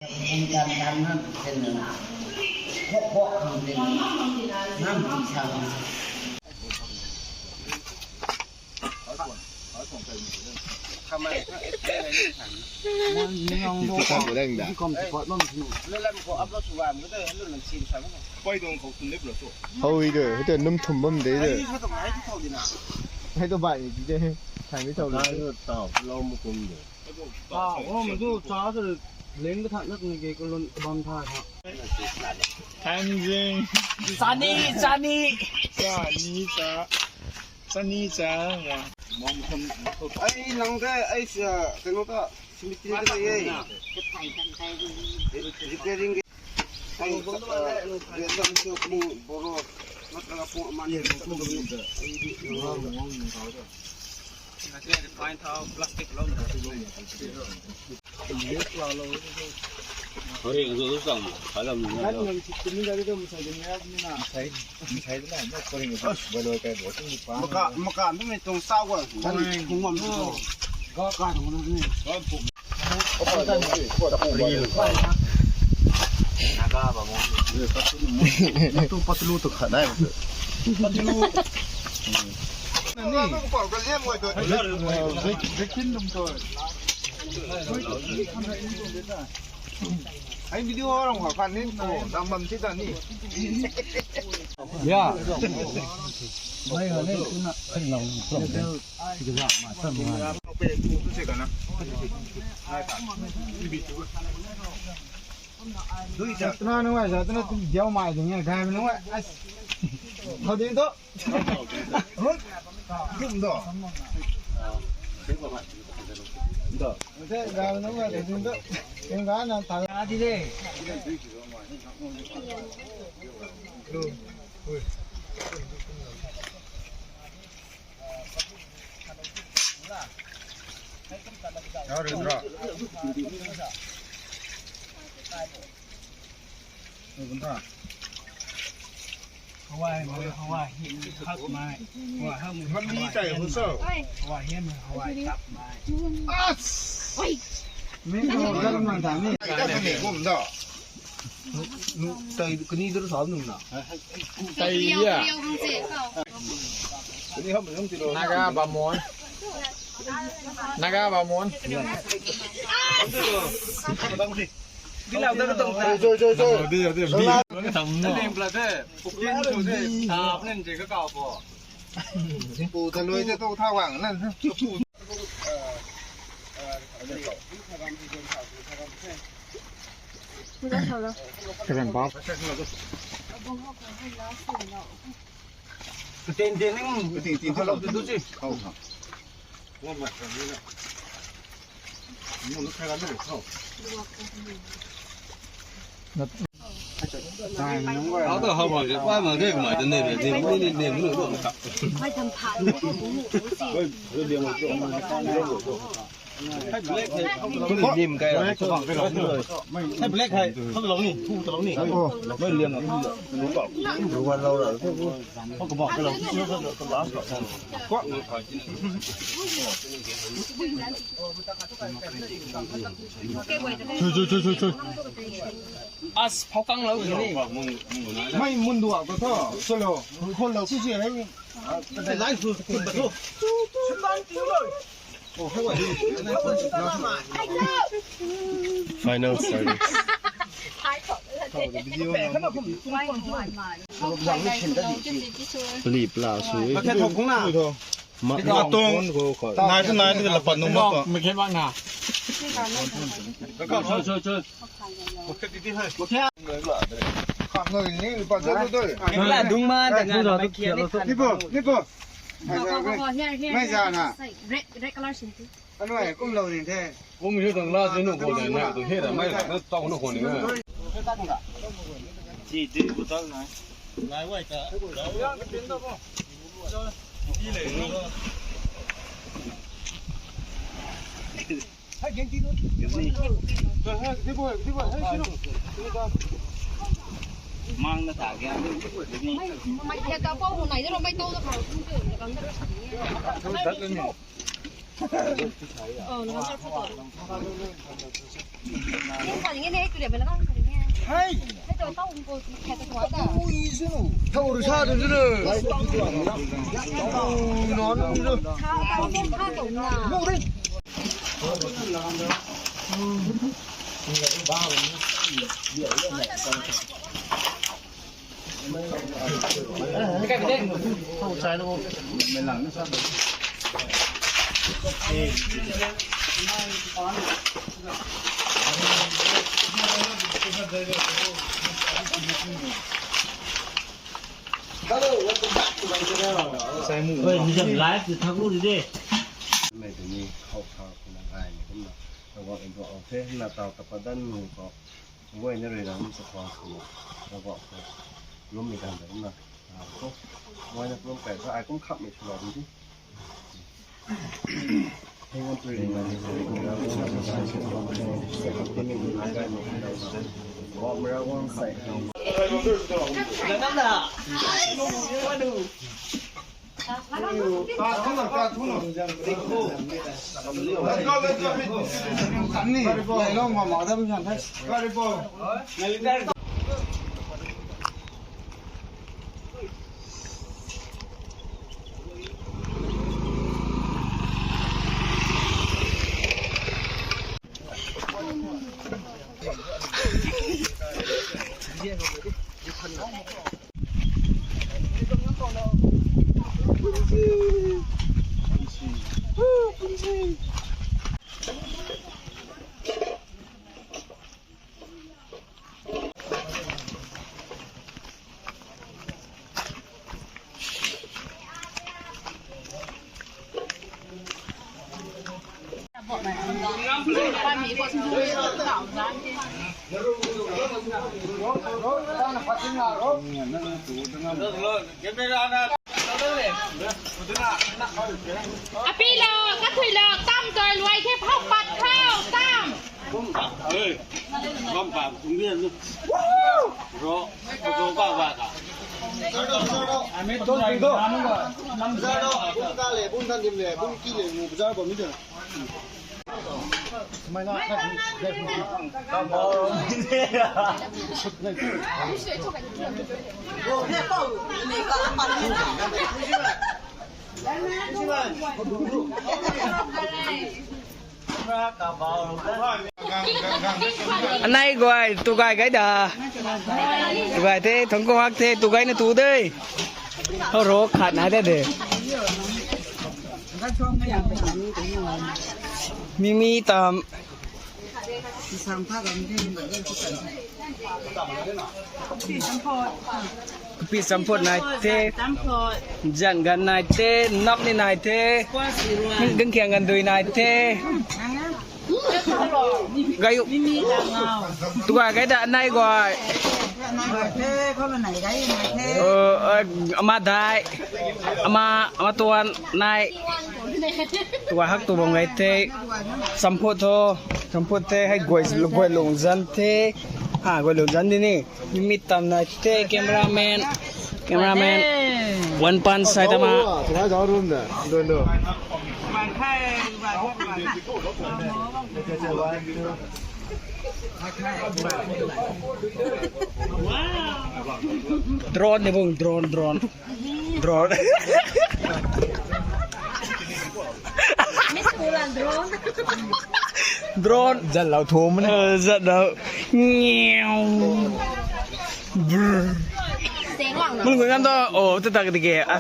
ວງການການນັ້ນເປັນນັ້ນ ພວກພວກເຮົາເປັນນຳທີ່ສ້າງ ນາກາບາມອນ ນາກາບາມອນ. Final service. ລີບລາວສູງ ມາຕົງ ນາຍຄືນາຍຄືລະປັດນຸມມາ ມັນເຫັນວ່າໜ້າ ແລ້ວກໍ 어, 너무 슬프다. 이 사진 이네 해주려. 네. Hello, welcome back to my channel. ໃສ່ໝູ່ ເຮີ້ຍ ມີຈັກໄລຟ໌ ທັກຮູ້ດີເດ້. ແມ່ນ ຕົວນີ້ເຂົ້າຂ່າວຂອງນາງອ້າຍນີ້ ເຫັນບໍ່? ລະວັງເອັນໂຕ ໂອເຄ ໜ້າຕາຕະປະດັນ ໂອ້ຍ ໃນເວລານີ້ສະພາບ ລະວັງລົມມີການແບບນັ້ນນະ ໂອ້ຍ ລົມແປກ ອ້າຍຄົນຂັບນີ້ສະຫຼອດ.ອະປີເລີກ ກະທຸຍເລີກ ຕຳໂດຍລວຍ ເທບເຮົາປັດເຂົ້າຕຳ. ເອີຍ ລຳປາກ ໂຮງຮຽນ ເນາະ ເນາະ ເນາະ ເນາະ ເນາະ. Anai guai, tu guai gai da. Tu guai te, thong ko hak te, tu guai ne tu de. Ho ro khat na de de. Mi mi tam. ກະປິສຳໂພດນາຍເທ ຈັນກັນນາຍເທ ນັບນີ້ນາຍເທ ເຄິ່ງຄຽງກັນດຸຍນາຍເທ ກະຢູ່ ຕົວະກະດະນາຍກວ່າ ເອີ ເອີ ອາມາໄດ້ ອາມາ ອາມາຕົວະນາຍ ຕົວະຮັກຕົວະບົງໄດ້ເທ ສຳໂພດໂທ ສຳໂພດເທ ໃຫ້ກວຍ ກວຍລົງຈັນເທ ຫາກວຍລົງຈັນນີ້ ມີມີດຕຳນາຍເທ ແກມເມຣາແມນ ແກມເມຣາແມນ ວັນປັນ ໄຊຕາມະ ໂດຣນເດ້ເບິ່ງ ໂດຣນ ໂດຣນ. ໂດຣນ ໂດຣນ ຈັນລາວໂທມ ເອີ ຈັນລາວ ແງວ ບຣ ສຽງຫວັງ ມັນຄືກັນຕໍ່ ໂອ້ ຕະຕະກະຕິເກ ອາ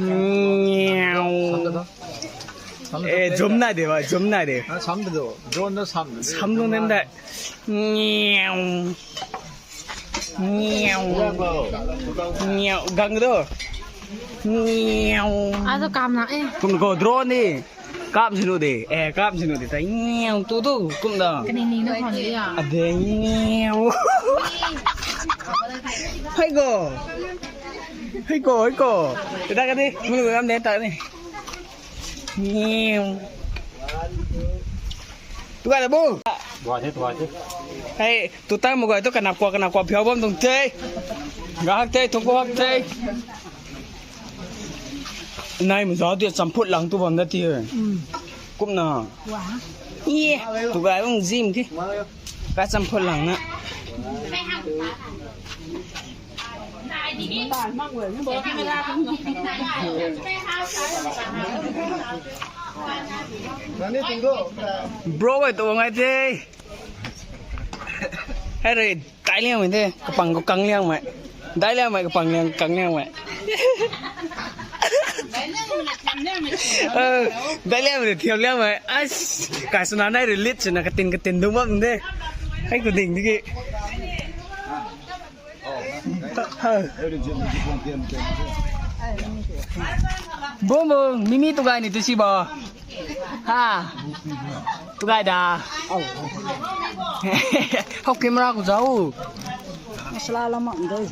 ແງວ ເອ ຈົມໜ້າເດວ່າ ຈົມໜ້າເດ ສາມໂດ ໂດຣນ ສາມໂດ ສາມໂດ ແມ່ນໄດ້ ແງວ ແງວ ແງວ ກັງໂດ ແງວ ອາ ໂຕກາມນະ ເອ ຄຸນໂກໂດຣນນີ້ ກາມຊິໂນເດ ແອ ກາມຊິໂນເດ ແຕ່ແງວ ຕູຕູ ກຸມດາ ກະນິງນິງນະຄອນເດ ອາເດ ແງວ ໃຫ້ໂກ ໃຫ້ໂກ ໃຫ້ໂກ ໄດ້ກັນດິ ມັນກາມເດ ຕານີ້ Ngiu. Tuai la bu. Tuai te, tuai te. Hei, tu tai mo gai tu kana kua, kana kua phiau bom tung te. Gak te, tung kua te. Nai mo za dia samput lang tu bom da ti. Hmm. Cúp nọ. Ih, tụi gái ông Jim kì. Cá chăm phun lẳng nè. Bro ơi, tụi ngay thế. Hay rồi. ໄດ້ແລ້ວແມ່ນເດ້ ກະປັງກໍກັງແລ້ວແມ່ນ ໄດ້ແລ້ວແມ່ນ ກະປັງແລ້ວກັງແລ້ວແມ່ນ ເອີ ໄດ້ແລ້ວແມ່ນ ທຽມແລ້ວແມ່ນ ອາ ກາຍສະໜາໄດ້ເລີຍລິດຊະນະ ກະຕິນ ກະຕິນ ດຸມແມ່ນເດ້ ໃຫ້ກູດິງຕິກິ Bông bông, mimi tu gai ni tu si ba. Ha. Tu gai da. Hok kim ra ku jauh. Masalah lama ndai.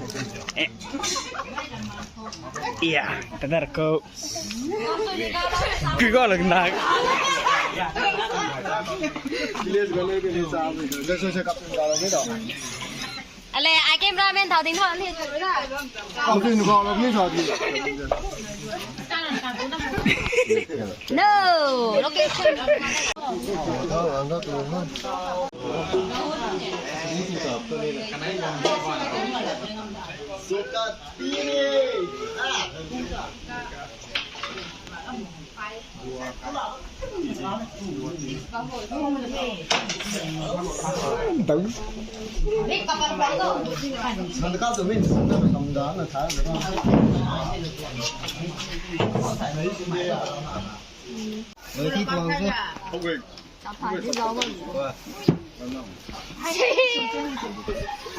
Iya, tenar ko. Ku ko lagi nak. Let's go, let's go, let's go. ອະເລ ອາຍເກມຣາເມັນເທົ່າທີ່ນອນເຮັດຢູ່ລະ ເອົາຂຶ້ນກໍລະມີສອດ No location.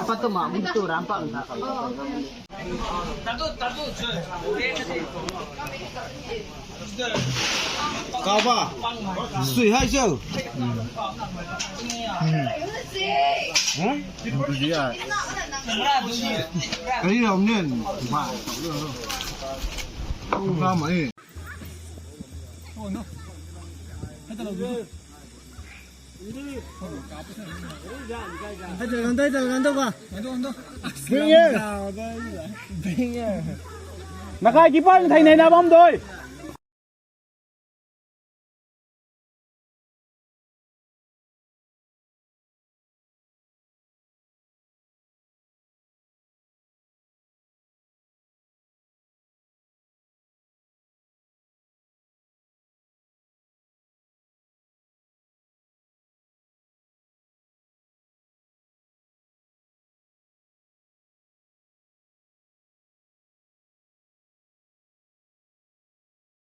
Apa tu, Mak? Begitu rampak entah. Kau apa? Sui hai siu. Hmm. Hah? Itu dia. Kali dah mungkin. Pak. Lama ni. Oh no. Ada lagi. Ganto, ganto, ganto, ganto, pa. Ganto, ganto. Bring here. Bring here. Nakaikipan tayo na naman, doy.